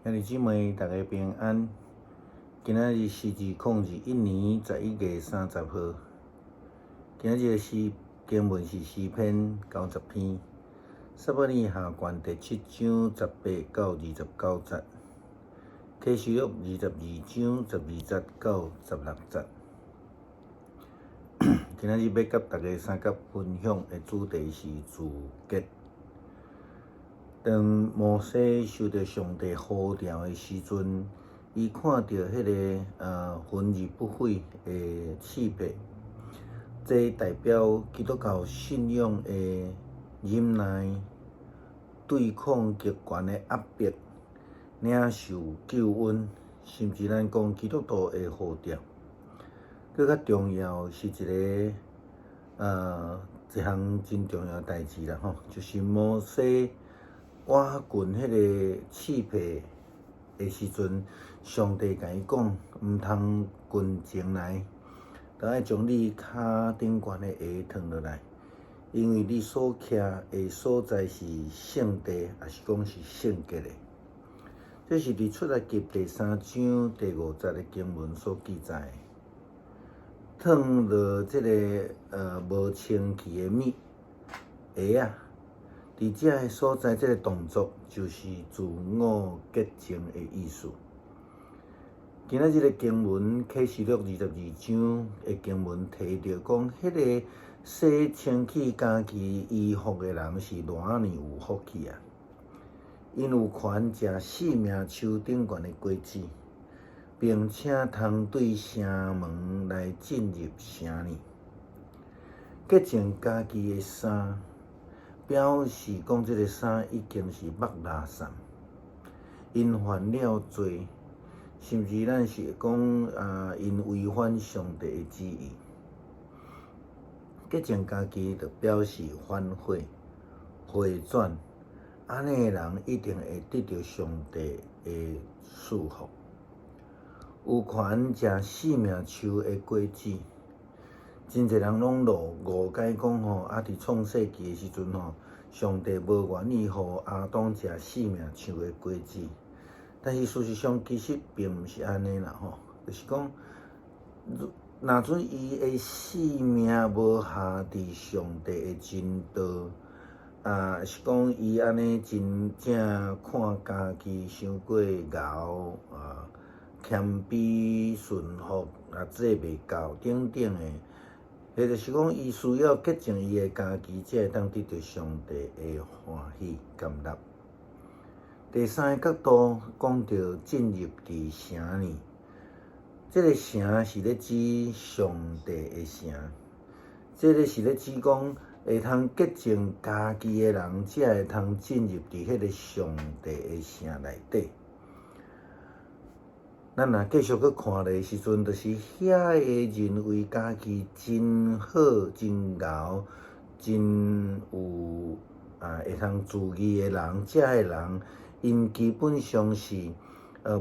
兄弟姊妹，大家平安。今仔日是2021年11月30號。今仔日的詩經文是詩篇90篇，撒母耳下卷第七章18到29節，啟示錄22章12節到16節。今仔日欲佮大家相佮分享的主題是自潔。當摩西受著上帝呼召的時陣，伊看著彼个魂而不毀的刺帕，這代表基督教信仰的忍耐，對抗極權的壓迫，領受救恩，甚至咱講基督徒的呼召。閣較重要是一項真重要代誌啦吼，就是摩西倚近彼个刺帕的時陣，上帝共伊講，毋通近前來，著愛將你跤頂懸的鞋脫落來，因為你所徛的所在是聖地，抑是講是聖潔的。這是佇出埃及第三章第五節的經文所記載的。脫落這个無清氣的物鞋仔，佇這个所在，這个動作就是自我潔淨的意思。今仔日的經文啟示錄二十二章的經文提著講，彼个洗清氣家己衣服的人是偌爾有福氣啊！𪜶有權食生命樹頂懸的果子，並且通對城門來進入城裡。潔淨家己的衫，表示講這个衫已經是目垃圾，𪜶犯了罪，甚至咱是講啊，𪜶違反上帝的旨意。潔淨家己就表示反悔、回轉，按呢的人一定會得著上帝的賜福。有權食生命樹的果子，真濟人攏誤解講吼，啊，佇創世紀的時陣吼，上帝無願意予亞當食生命樹的果子，但是事實上其實並毋是按呢啦吼，就是講，若準伊的性命無合佇上帝的真道，啊，是講伊按呢真正看家己傷過𠢕啊，謙卑順服啊，做袂到等等的，或者是講伊需要潔淨伊的家己，才會當得著上帝的歡喜甘納。第三个角度講著進入佇城裡，這个城是咧指上帝的城，這个是咧指講會通潔淨家己的人，才會通進入佇彼个上帝的城內底。咱若繼續閣看的時陣，就是遐个認為家己真好、真𠢕、真有啊會通自義的人，這个人，𪜶基本上是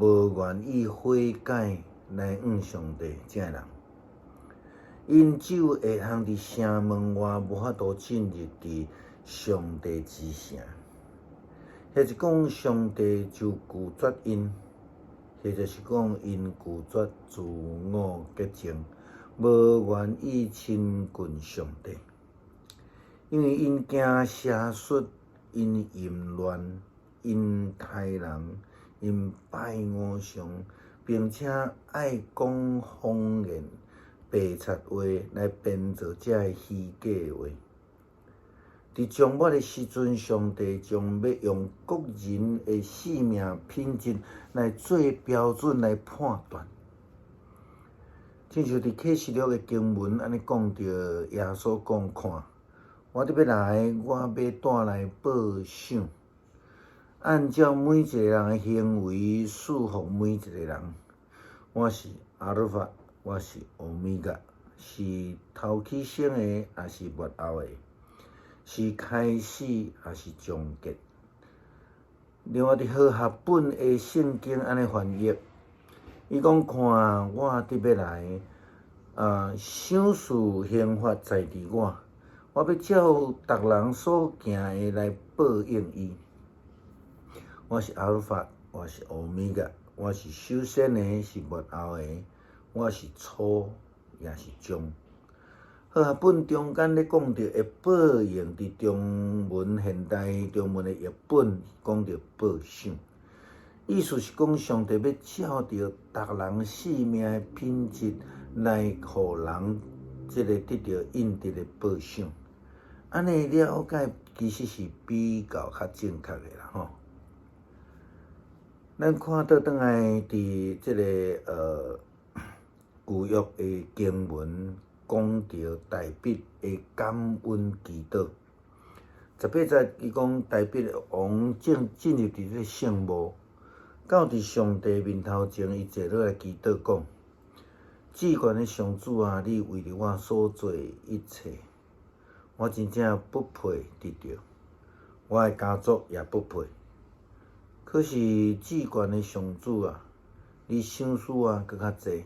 無願意悔改來向上帝，這个人，𪜶只有會通佇城門外無法度進入佇上帝之城，或者講上帝就拒絕𪜶。或者是講，𪜶拒絕自我潔淨，無願意親近上帝，因為𪜶驚邪術，𪜶淫亂，𪜶刣人，𪜶拜偶像，並且愛講謊言、白賊話來編造這个虛假話。佇終末的時陣，上帝將欲用各人的生命品質來做標準來判斷。親像佇啟示錄的經文按呢講著，耶穌講看，我欲來，我欲帶來報賞，按照每一个人的行為賜福每一个人。我是阿爾法，我是歐米伽，是頭起先的，抑是末後的。是開始，抑是終結。另外，佇和合本的聖經按呢翻譯，伊講看我欲來，賞賜刑罰在佇我，我欲照逐人所行的來報應伊。我是阿爾法，我是歐米伽，我是首先的，是末後的，我是初，也是終。好啊，本中間咧講著的報應，佇中文現代中文的譯本講著報賞，意思是講上帝欲照著逐人性命的品質來予人這个得著應得的報賞。按呢了解其實是比較較正確的啦吼。咱看倒轉來佇這个舊約的經文，講著大衛的感恩祈禱。18節伊講大衛王正進入佇這个聖墓，到佇上帝面頭前，伊坐落來祈禱講：至懸的上主啊，你為著我所做的一切，我真正不配得著，我的家族也不配。可是至懸的上主啊，你賞賜我閣較濟，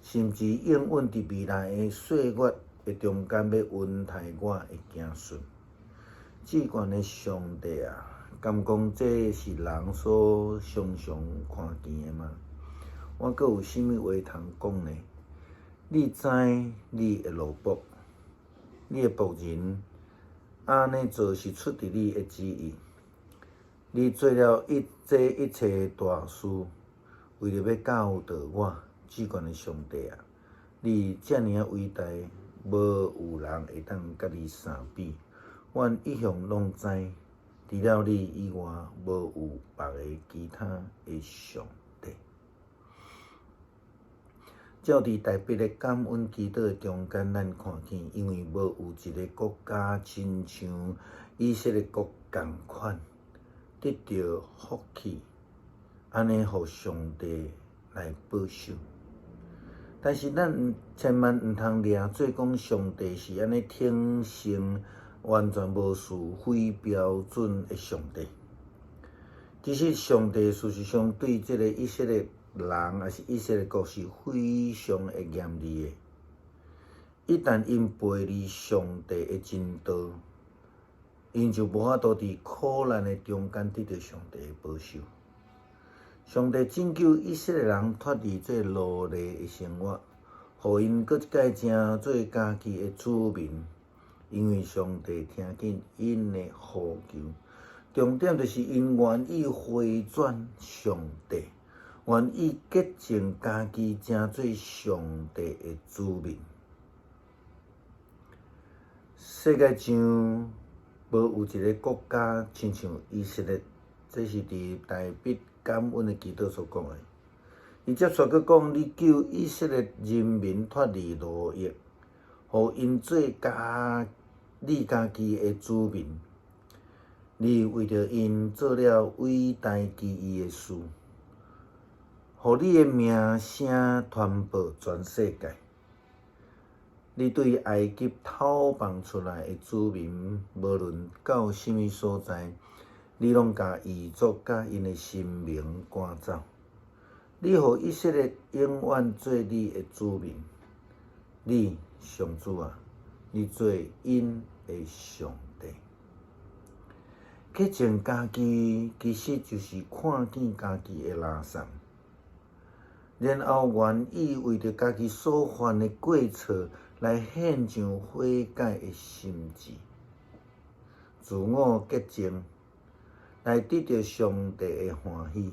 甚至應允佇未來的歲月的中間欲恩待我的子孫。至懸的上帝啊，敢講這是人所常常看見的嗎？我閣有啥物話通講呢？你知你的奴僕，你的僕人按呢做是出佇你的旨意。你做了這一切大事，為著欲教導我，至懸的上帝啊！你遮爾仔偉大，無有人會當佮你相比。阮一向攏知，除了你以外，無有別个其他的上帝。照佇大衛的感恩祈禱的中間，咱看見，因為無有一个國家親像以色列國仝款得著福氣，按呢予上帝來保守。但是咱千萬毋通掠做講上帝是按呢挺性，完全無是非標準的上帝。其實上帝事實上對這个以色列人，抑是以色列國是非常的嚴厲的。一旦𪜶背離上帝的真道，𪜶就無法度佇苦難的中間得著上帝的保守。上帝拯救以色列人脫離這奴隸的生活，予𪜶閣一擺成做家己的子民，因為上帝聽見𪜶的呼求。重點就是𪜶願意回轉上帝，願意潔淨家己，成做上帝的子民。世界上無有一个國家親像以色列，這是佇大衛感恩的祈禱所講的。伊接續閣講，你救以色列人民脫離奴役，予𪜶做你家己的子民。你為著𪜶做了偉大奇異的事，予你的名聲傳播全世界。你對埃及討放出來的子民，無論到啥物所在，你攏共異族佮𪜶的神明趕走。你予以色列永遠做你的子民，你上主啊，你做𪜶的上帝。潔淨家己，其實就是看見家己的垃圾，然後願意為著家己所犯的過錯來獻上悔改的心志，自我潔淨，來得著上帝的歡喜。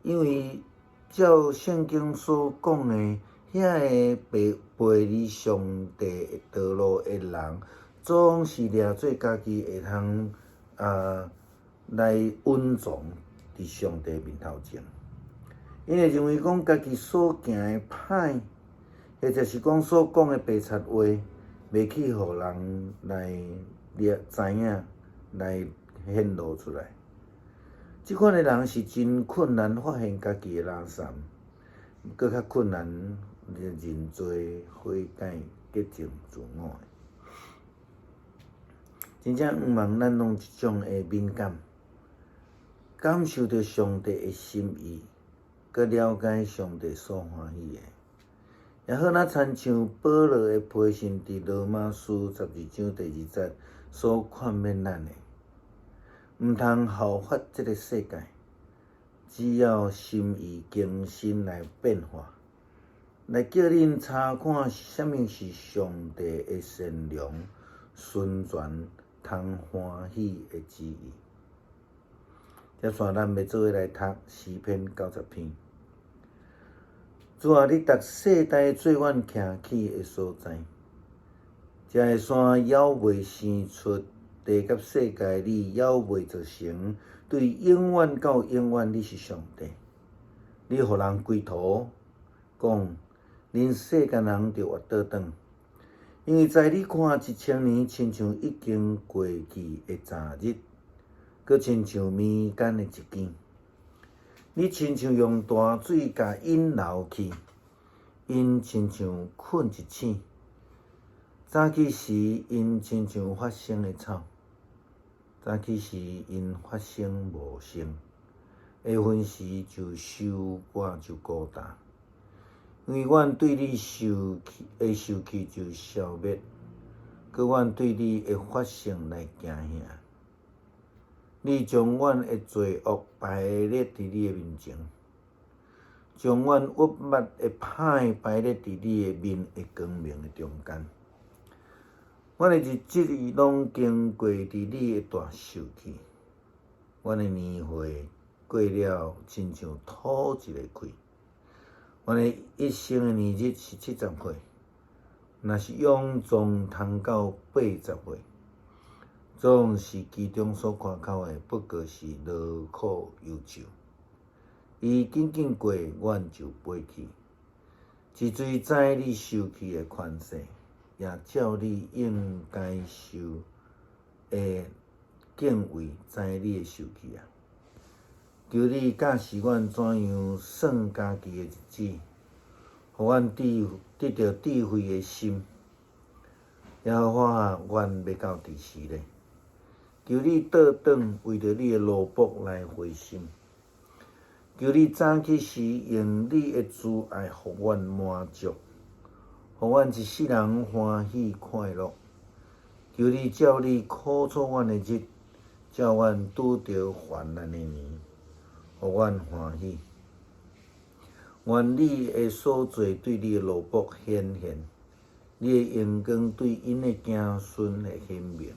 因為照聖經所講的，遐个背離上帝的道路的人，總是掠做家己會通來隱藏佇上帝面頭前。𪜶會認為講家己所行的歹，或者是講所講的白賊話，袂去予人來掠知影，來顯露出來。這款的人是真困難發現家己的垃圾，閣較困難認罪悔改潔淨自我的。真正向望咱攏有這種的敏感，感受著上帝的心意，閣了解上帝所歡喜的。也好若親像保羅的批信佇羅馬書12章第2節所勸勉咱的，毋通效法這个世界，只要心意更新來變化，來叫恁查看啥物是上帝的善良、純全、通歡喜的旨意。接紲咱欲做伙來讀詩篇90篇。主啊，你逐世代做阮徛起的所在，這个山猶未生出，地佮世界你猶未造成，對永遠到永遠，你是上帝。你予人歸途，講恁世間人著活倒轉，因為在你看1000年，親像已經過去的昨日，閣親像暝間的一更。你親像用大水共𪜶流去，𪜶親像睏一醒。早起時，𪜶親像發生的草；早起時，𪜶發生茂盛。下昏時就收割就孤單。因為阮對你受氣的受氣就消滅，閣阮對你的發性來驚嚇。你將阮的罪惡排列佇你的面前，將阮鬱密的歹排列佇你的面的光明的中間。阮的日子攏經過佇你的大受氣，阮的年歲過了，親像吐一个氣。阮的一生的年日是70歲，若是勇壯通到80歲。總是其中所誇口的，不過是勞苦憂愁。伊緊緊過，阮就飛去。一錐知你受氣的寬細，也照你應該受的敬畏知你的受氣啊！求你教示阮怎樣算家己的日子，予阮得著智慧的心。耶和華啊，阮欲到佇時呢？求你倒轉，為著你的奴僕來回心。求你早起時，用你的慈愛予阮滿足，予阮一世人歡喜快樂。求你照你苦楚阮的日，照阮拄著患難的年，予阮歡喜。願你的所做對你的奴僕顯現，你的榮光對𪜶的子孫會顯明。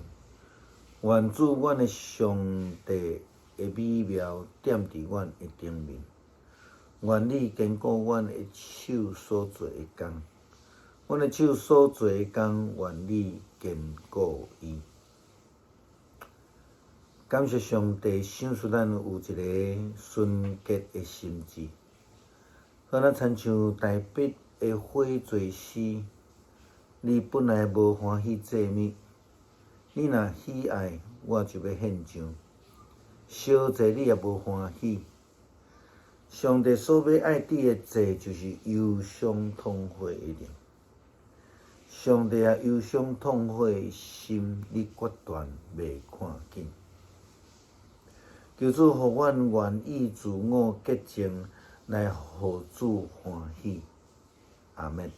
願主阮的上帝的美妙踮佇阮的頂面，願你堅固阮的手所做的工，阮的手所做的工，願你堅固伊。感謝上帝賞賜咱有一个純潔的心志，好若親像大衛的悔罪詩，你本來無歡喜祭物。你若喜愛，我就欲獻上；燒祭你也無歡喜。上帝所欲愛得的祭，就是憂傷痛悔的靈。上帝啊，憂傷痛悔的心，你決斷袂看輕。求主予阮願意自我潔淨，來予主歡喜。阿們。